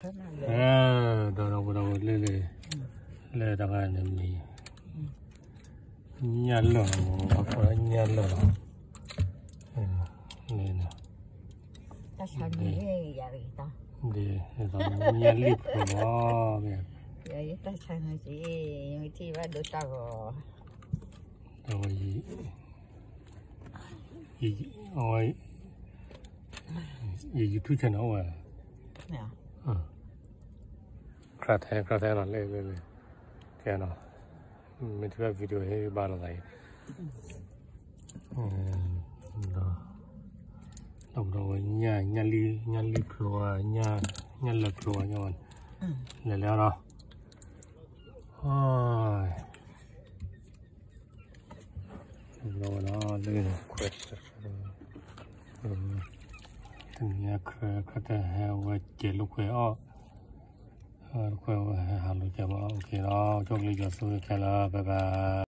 အဲ ဒီးဒီးဝဲဒီးဝဲလၢလၢ လၢတၢ်ခါန့ၣ်မံၤ ညၣ်လၢာ်လီၤ, ညၣ်လၢာ်လီၤ, တၢ်ဆါန့ၣ် ဒ် ညၣ်လံၣ်ဖျိလီၤ, တၢ်ဆါန့ၣ် မ့ၢ်ထံၣ်ဘၣ်ဒိတၢ်ဂီၤ အဝဲ ယ YouTube channel ဝဲ ခရၣ်ထဲ ခရၣ်ထဲနီၤ လၢ လၢ လၢ ကဲနီၤ မ့ၢ်ထံၣ်ဘၣ် video ဟ့ၣ်ဘၣ်လိာ်သးအံၤ ဒီး ဒီးဝဲ ညၣ် ညၣ်လံၣ် ညၣ်လံၣ်ဖျိ ညၣ် ညၣ်လၢာ်ဖျိ ညၣ်ဝဲ လဲၤလဲၤနီၤ လီၤဝဲနီၤ လၢခွဲး တနံၤညါခွဲး ခွဲးတဟဲဝဲကဲၤလိာ်ကွဲအီၣ် ခွဲးဝဲဟဲဟးလိာ်ကဲၤဘၣ် OK နီၤ ကၠီကလုာ်ကၠီသူခဲလၢာ် bye bye